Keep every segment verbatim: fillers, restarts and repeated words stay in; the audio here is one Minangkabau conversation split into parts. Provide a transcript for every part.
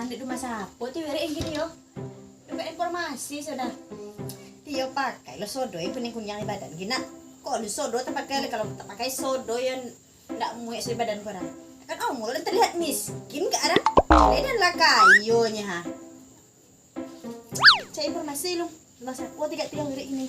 Andik rumah sapo ti wirik yang gini yo? Dapat informasi sudah. Tiyo pakai lo sodo yang kuning-kuning di badan gini nak. Kok lu sodo tapakai le, kalau tapakai sodo yang ndak muek sudah badan korang. Kan omor lah terlihat miskin ka arah. Kalian lah kayonyo ha. Cari informasi lu. Rumah sapo tiga tiang wirik ini.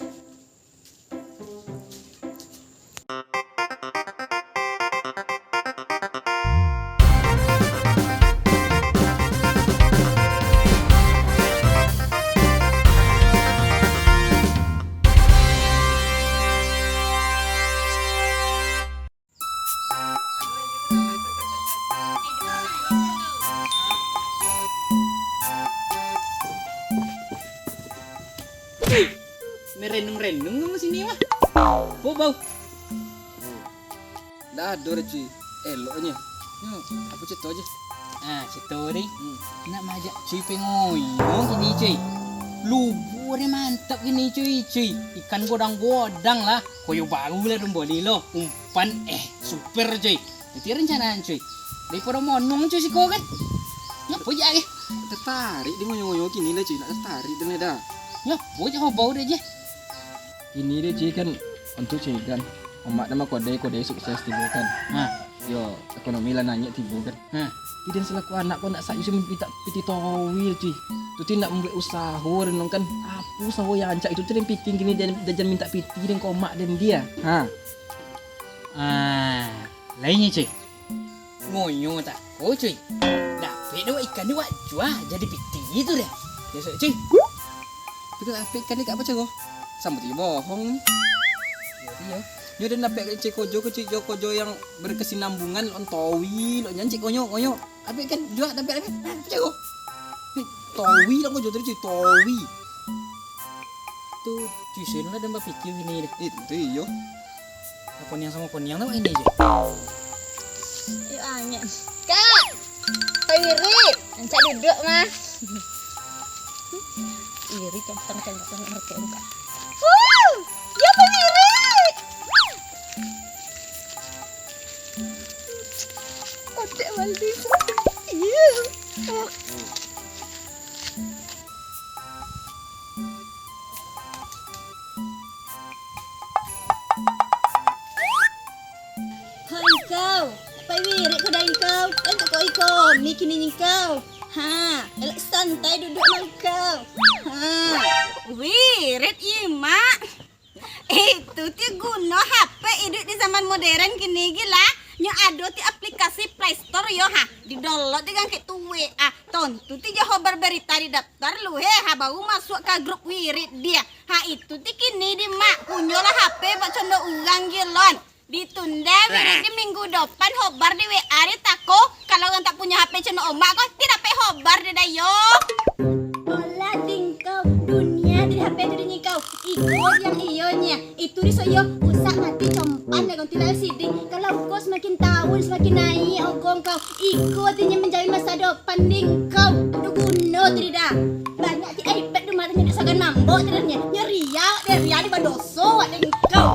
Merenung-renung kamu sini mah. Apo bau? Ndak ado doh, Cuy. Eloknyo. Nyo, apo carito, Cuy? Ah, carito, Ri. Hmm. Nak majak Cuy pai ngoyo kini, Cuy. Lubuak deh mantap kini, Cuy, Cuy. Ikan godang-godang lah. Koyo baru lah dong boli lo. Umpan, eh, super, Cuy. Iti rencana, Cuy. Daripado monong, Cuy, siko kan. Ngapo jak, eh? Tatarik deh ngoyo-ngoyo kini lah, Cuy. Nak tatarik deh dah. Ngapo jak kau bau deh, Cuy? Kini deh, Cuy, kan, untuk Cuy kan. Omak nama kodai, kodai sukses tibo kan. Ha. Yo, ekonomi lah naiak tibo kan. Ha. Tapi den salaku anak ko nak sayu mintak pitih towil, Cuy. Tu ti nak mambuek usaho renung kan. Apo usaho yang rancak itu tu den pikia kini, den, den jan mintak pitih den ka omak den dia. Ha. Ah, lainnyo, Cuy. Ngoyo tako, Cuy. Dapek dek wak ikan ni wak jua jadi pitih tu deh. Biaso, Cuy. Tapi kalau dapek ikan ni kak pacaro. Samo tu bohong ni. Iyo, iyo. Nyo den dapek cek kojo ke cek jo kojo yang berkesinambungan, lo ntowi, lo nyancik ngoyo, ngoyo. Abih kan jua dapek, dapek. Nah, pacaro. Ni towi lo kojo tadi, Cuy, towi. Tu, Cuy, sen lah den bapikia kini deh. Eh, tu iyo. Koniang samo koniang tu ini je. Ayo, angin. Kak! Pai wirik! Rancak duduak mah. Wirik, cantang, cantang, ngerti, Kak. Wuh! Dia pai wirik! Otek balik. Iya. Hai kau, pai wirik ko dai kau, kan kok iko, ni kini ni kau. Ha, elok santai duduak mah kau. Ha. Wirik imak. Itu ti guno H P iduik di zaman modern kini gila. Nyo ado ti aplikasi Play Store yo ha. Di-download di gangkek tu W A. Tontu ti jo hobar berita di daftar lu he ha, baru masuak ka grup wirik dia. Ha itu ti kini di mak. Punyolah H P bak condo urang gilon. Ditunda wirik di minggu dopan hobar di W A di tako. Kalau urang tak punyo H P condo omak ko, ti dapek hobar di dayo. Olah dingkau, dunia di H P tu dingkau. Iko yang iyo nya. Itu di soyo, usak mati compan lah ganti lah L C D. Kalau kau semakin tahun semakin naik ogong kau. Iko ti nyo manjamin masa dopan dingkau. Ado guno ti dah. Banyak ti iPad di rumah tu nyo sagan mambok ti dah nyo. Nyo riak deh, riak di badoso wak dingkau.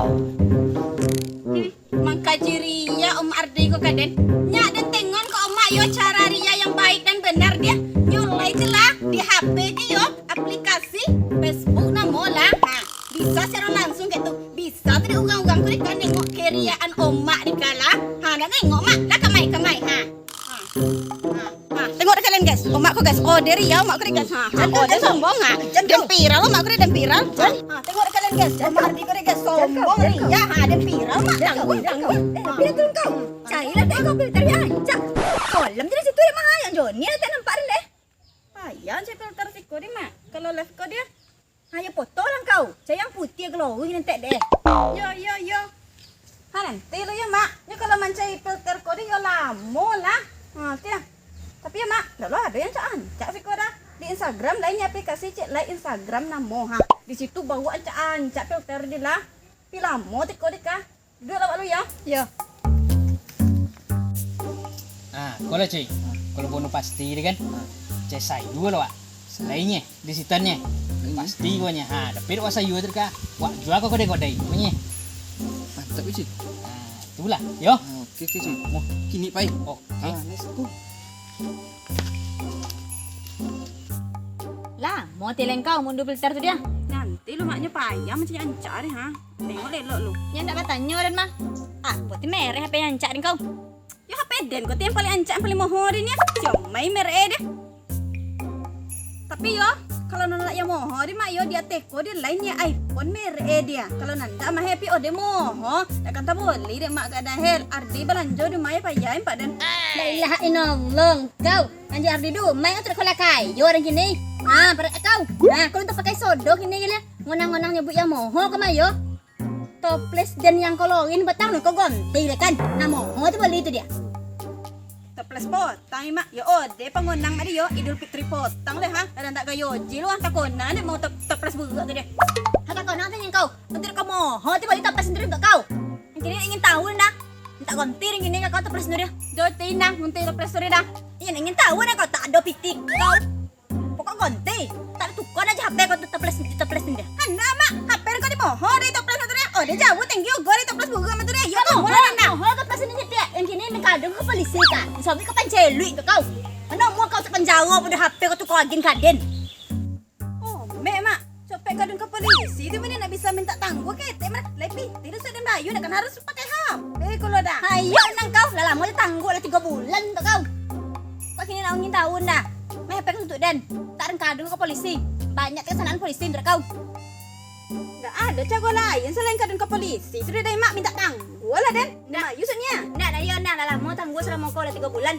Hmm, mangkaji riak Om Ardi ko kaden. Nyak den tengon ko omak yo cara riak yang baik dan benar dia. Nyo lai je lah di H P je yo aplikasi Facebook namo lah. Ha, bisa secara langsung gitu. Bisa tu dek urang-urang tu dek nengok keriaan omak dek lah. Ha, nak nengok mak, dah kamai-kamai. Ha. Ha. Ha. Ha. Tengok dek kalian guys, omak ko guys. Oh, dek riak omak ko dek guys. Ha. Ha. Oh, dek sombong ha. Dek viral omak ko dek viral. Ha. Ha. Tengok dek kalian guys, omak Ardi ko dek guys sombong riak. Ha, dek viral mak. Tangguh, tangguh. Eh, tapi dah turun kau. Carilah dek kau filter yang rancak. Kolam je di situ dek mah, yang Joni dah tak nampak dek. Payah cek filter siko dek mak. Kalau live ko dia. Ayo foto lah kau. Cari yang putih glowing nanti deh. Yo, yo, yo. Ha, nanti lo yo, Mak. Yo kalau mancari filter ko deh yo lamo lah. Ha, ti lah. Tapi yo, Mak, dak lo ado yang rancak-rancak siko dah. Di Instagram lain ni aplikasi cek, lain Instagram namo ha. Di situ baru rancak-rancak filter deh lah. Tapi lamo ti ko deh kah. Duduak lah, Wak Lu, yo. Yo. Ah, ko lah, cuy. Kalau bono pasti deh kan. Ah. Cek sayua lah, Wak. Salainnyo, di sitannyo. Hmm. Pasti ko nyo. Ha, tapi dek Wak sayua tu ka. Wak jua ko kodai-kodai. Ko nyo. Mantap, cuy. Ah, tu lah, yo. Ah, oke, oke, cuy. Mo. Kini pai. Oke. Ah, let's go. Mau tileng kau mundur filter tu dia. Nanti lu maknyo payah mancari ancak deh, ha. Tengok lelok lu. Yang tak batanyo dan mah. Apo ti merek H P yang ancak den kau? Yo H P den ko ti yang paling ancak, yang paling moho deh ni. Xiaomi merek e deh. Tapi yo, kalau nan nak yang moho deh mak yo di ateh ko deh lain yo iPhone merek e dia. Kalau nan dak mah happy ode moho, dak kan taboli dek mak ka dahel. Ardi balanjo di mah yo payah empat den. La ilaha illallah kau. Anjir Ardi du, main kau tu dak kolah kayo urang kini. Ha, parak kau. Ha, kau tu pakai sodo kini gila. Ngonang-ngonang nyebut yang moho ka mah yo. Toples den yang koloin batang lu kau gonti deh kan. Nah moho tu bali tu dia. Toples potang mak. Yo ode pangonang mak di yo. Idul Fitri potang deh ha. Kadang tak gayo ji lu ah takona deh mau top- toples buruak tu deh. Ha takona tu nyengkau. Nanti kau moho tu bali toples sendiri untuk kau. Yang kini ingin tahu dah. Minta gonti yang kini kau toples sendiri. Do tinang gonti toples sendiri dah. Iya ingin tahu dah kau tak ada pitik kau. Pokok gonti. Tak ada tukar aja H P kau tu toples di toples ni dia. Anda mak, H P kau di moho dari toples tu dia. Oh dia jauh tinggi ogo dari toples buruak tu dia. Ya kau moho lah anda. Moho toples ni dia. Yang kini mengkadung ke polisi kah? Suami kau panceluik tu kau. Mana umur kau sepenjara pada H P kau tu kau agin kaden. Oh, mek mak, copek kadung ke polisi tu mana nak bisa minta tangguh ketek mana? Lebih, tidak usah dan bayu nak kan harus pakai H P kalau dah. Ayo nang kau, lah lama dia tangguh lah tiga bulan tu kau. Kau kini nak ungin tahun dah. Meh H P kau tutup den. Tak rengkadung ke polisi. Banyak terkesanaan polisi untuk kau. Nggak ada cara lain selain kadung ke polisi. Sudah dari mak minta tangguh lah den. Nggak. Mak, yusuknya. Nggak, dah iya nah, lah lama tangguh selama kau lah tiga bulan.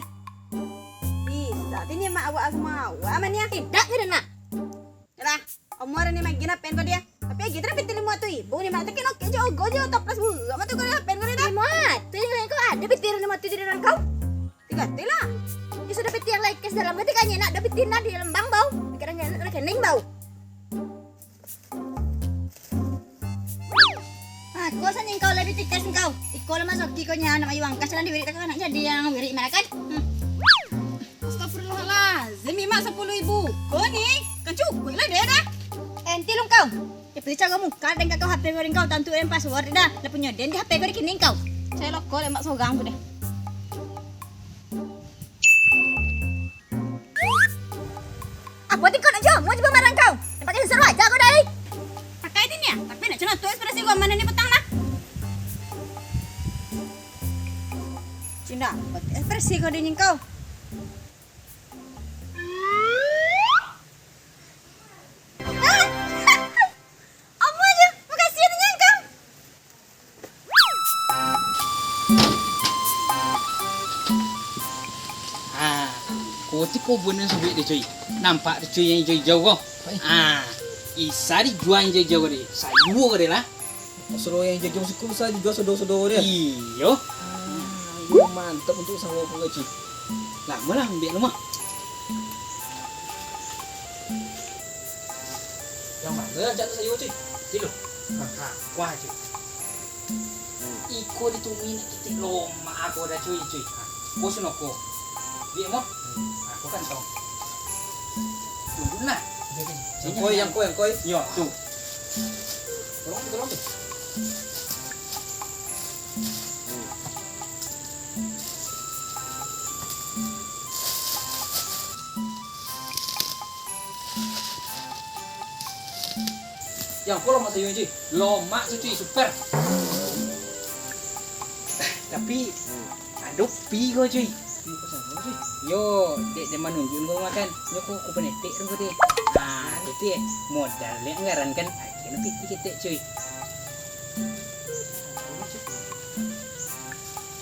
Bisa, tini mak awak sama awak aman ya. Tidak, tidak nak. Yalah, umur ni magi nak pen ko dia. Tapi agi tu dah pitih limo tu ibu ni mak takin oke jo ogo jo toples buruak mak tu ko dah pen ko ni dah. Limo tu yang kau ada pitih limo tu jadi orang kau. Tiga tu lah. Dia sudah pitih yang laikes dalam kau tiga nyenak dah pitih nah di lembang bau. Pikiran nyenak rekening bau. Aku sanying kau lebih tikes kau. Iko lah masuk iko nya anak ayu angkas lah diwirik tak nak jadi yang wirik mana kan. Hmm. Astagfirullahalazim, Imak sepuluh ribu. Ko ni, kan cukuik lah dia dah. Enti lu kau. Ya, pilih cara muka dan kau H P goreng kau tantu dan password dah. Lah punyo den di H P goreng kini kau. Saya lokol emak sorang tu deh. Apo ti kau nak jo? Mau jo barang kau. Nak pakai sensor wajah kau dai. Pakai ti ni ah. Tapi nak cuma tu ekspresi kau mana ni petang lah. Cina, ekspresi kau dingin kau. Amuah je, makasih ya, Nyang, kang. Ah, ko ti ko buah nan subuik tu, cuy. Nampak tu, cuy, yang ijau-ijau ko. Ah, bisa dijual yang ijau-ijau ko deh. Sayua ko deh lah. Sado yang ijau-ijau siko bisa dijual sado-sado deh. Iyo. Ah, iyo mantap untuk usaha ko, cuy. Lamo lah ambiak tu mah. Yang mano yang cak tu sayua, cuy? Ti lo. Ha, ha, kuah, cuy. Iko ditumin kitik lomak ko dah, cuy, cuy. Ha, ko sunoko. Biak mo. Ha, ko kantong. Tunggu lah. Yang koi, yang koi, yang koi. Yo, tu. Tolong tu, tolong tu. Yang ko lomak sayua, cuy. Lomak tu, cuy, super. Tapi ado pi ko, cuy. Yo, dek den manunjuak ko makan. Nyo ko, ko panetek ko teh. Ah, tu teh modal dek anggaran kan. Akhirnyo pitih ketek, cuy.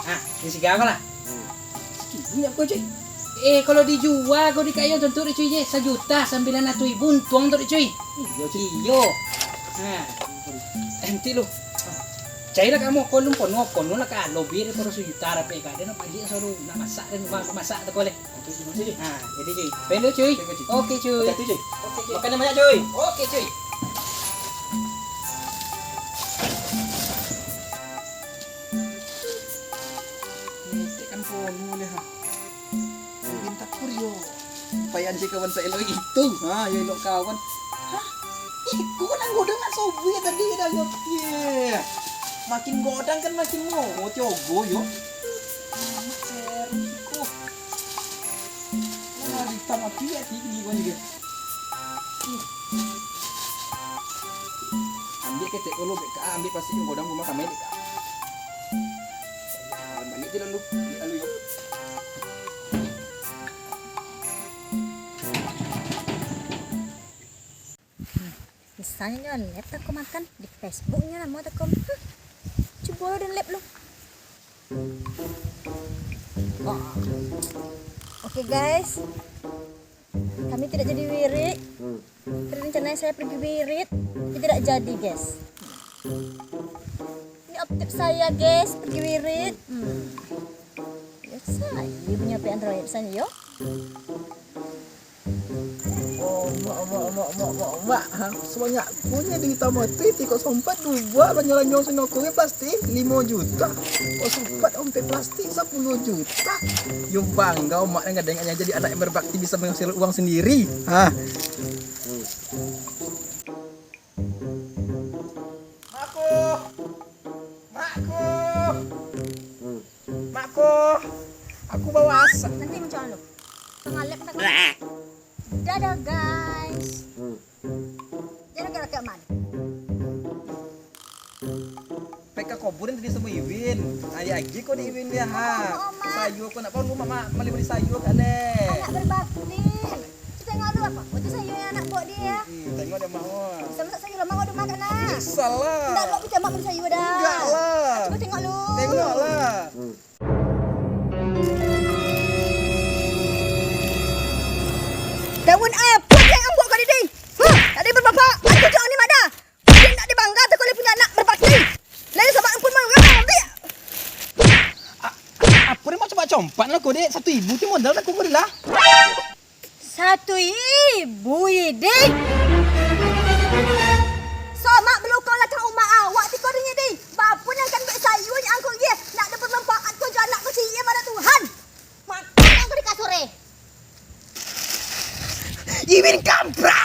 Ah, ni siga ko lah. Sakini ko, cuy. Eh, kalau dijua ko di kayo tu, tu, cuy, je sajuta sambilan ratuih ribu untuang tu, cuy. Iyo, cuy. Iyo. Ha. Enti lu. Cailah kamu, kolom pono, pono lah ka lobi dari poro sajuta rapek ka. Dia nak pagi selalu nak masak dan masak tu boleh. Ha, jadi cuy. Pen dulu, cuy. Oke, cuy. Oke, cuy. Oke, cuy. Makan yang banyak, cuy. Oke, cuy. Tekan pono leh, ha. Mungkin takur yo. Payan si kawan sa elok itu. Ha, yo elok kawan. Hah? Iko nang godang nak sobuih tadi dah yo. Ye. Makin godang kan makin mo. Mo tiogo yo. Amat seri ko. Wah, hitam api ya tinggi ko juga. Ambiak ketek dulu, Bek, Kak. Ambiak plastik yang godang rumah kami, Bek, Kak. Jalan baliak je lalu. Baliak lalu, yo. Misalnyo nyo live tako makan, di Facebook nyo namo tako. Huh. Cubo lo den live lo. Wah. Oke, guys. Kami tidak jadi wirid. Tadi rencananya saya pergi wirid, tapi tidak jadi, guys. Ini objek saya, guys, pergi wirid. Hmm. Ya, saya punya P Android saya, yo. Oh, mak, mak, mak, mak, mak, mak. Ha, sabanyak ko nyo duit tamo tu, tiko sompat duo buah lanyo-lanyo sino ko, plastik limo juta. Kok sompat ompek plastik sapuluah juta. Yo bangga mak nan gadang jadi anak yang berbakti bisa menghasilkan uang sendiri. Ha. Makku! Makku! Makku! Aku bawa asap. Nanti muncul lu. Tengah lab tak. Dadah, guys. Jangan gerak-gerak, man. Pek ka kobun tadi samo Iwin. Nah, di agi ko di Iwin dia, ha. Oma, oma. Sayua ko nak, perlu mak, mak, bali-bali sayua ka leh. Anak berbakti. Kita tengok dulu apa. Waktu sayua yang anak buat dia. Hmm, tengok dia mak, oh. Bisa masak sayua lamang awak di rumah kan, nak? Bisa lah. Ndak, awak picak mak bali sayua dah. Enggak lah. Cuba tengok lu. Tengok lah. Daun apo yang ambuak kau ni, Ding? Huh, tak ada bermanfaat. Aku cakap ni, Mak, dah. Dia nak dibangga tu kalau punya anak berbakti. Lain sama ampun mau orang ambil. A-, apo ni mau coba compat lah kau, Dek? Satu ibu tu modal aku, kau lah. Satu ibu, Ding. Somak balukau lah ka rumah awak ti kau, Ding, Ding. Bapun yang kan buat sayua ni angkau ye. Nak ada bermanfaat kau jo anak kau ciek pada Tuhan. Makan angkau di kasur, eh. Iwin kamprak